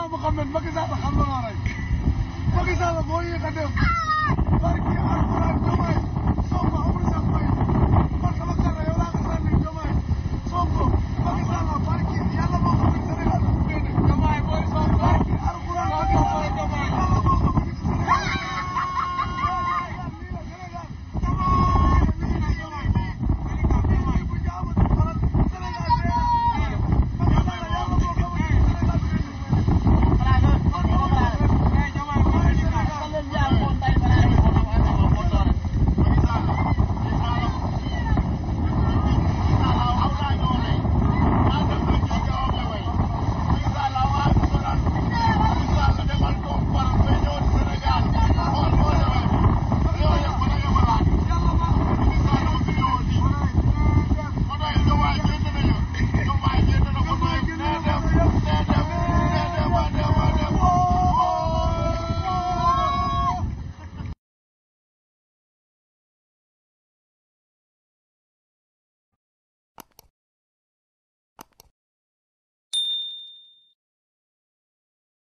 Seydina Muhammad Macky Sall xam na loo rey Macky Sall moo ñu ko def barki alquran